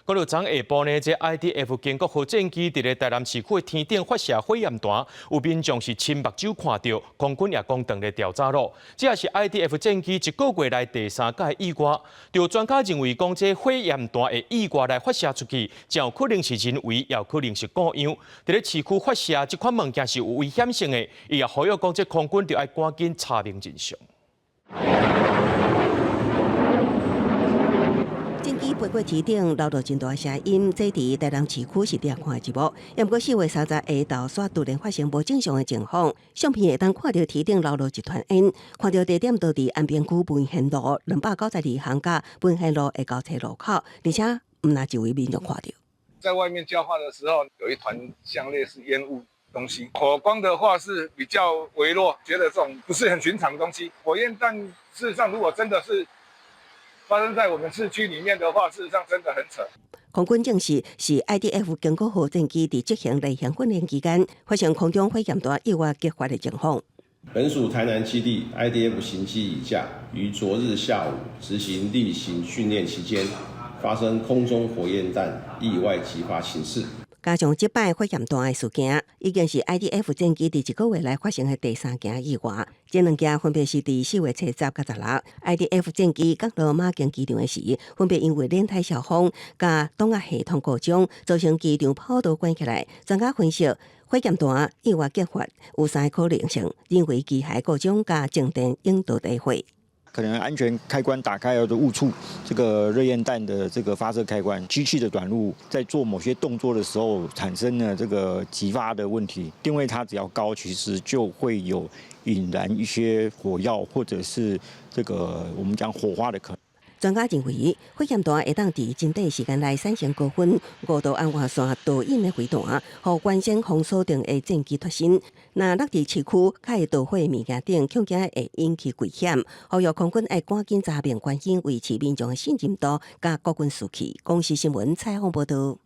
講到昨下晡呢，這 IDF 經國號戰機佇咧台南市區的天頂發射火焰彈，有民眾是親目睭看著，空軍也講正咧調查咯。這也是 IDF 戰機一個月內第三擺意外。有專家認為講，這火焰彈會意外來發射出去，誠有可能是人為，也有可能是故意。佇咧市區發射這款物件是有危險性的，伊也呼籲講，這空軍著愛趕緊查明真相。戰機飛過天頂，留落真大聲音，這佇台南市區是掠看的一幕。毋過4月30下晝，煞突然發生無正常的情況，相片會當看著天頂流落一團煙，看著地點就佇安平區文賢路292巷佮文賢路的交叉路口，而且毋若一位民眾看著。在外面焦化的時候，有一團像類似煙霧東西，火光的話是比較微弱，覺得這種不是很尋常的東西。火焰彈事實上如果真的是發生在我們市區裡面的話，事實上真的很扯。空軍證實是 IDF 經國號戰機佇執行例行訓練期間，發生空中火焰彈意外擊發的情況。本署台南基地 IDF 型機乙架於昨日下午執行例行訓練期間，發生空中火焰彈意外擊發情事。加上這擺火焰彈的事件，已經是 IDF 戰機佇一個月內發生的第三件意外。這兩件分別是佇4月初十佮十六，IDF 戰機降落馬經機場的時，分別因為輪胎燒風佮擋壓系統故障，造成機場跑道關起來。專家分析，火焰彈意外擊發有三個可能性：人為機械故障佮靜電引導地火。可能安全開關打開，或者誤觸這個熱焰彈的這個發射開關，機器的短路，在做某些動作的時候產生了這個擊發的問題。電位差只要高，其實就會有引燃一些火藥或者是這個我們講火花的可能。專家認為，火焰彈會當佇真短時間內產生高溫、五度紅外線導引的飛彈，予原先封鎖定的戰機脫身。若落佇市區，較會導火的物件頂，恐驚會引起危險。呼籲空軍愛趕緊查明原因，維持民眾的信任度，佮國軍士氣。公視新聞採訪報導。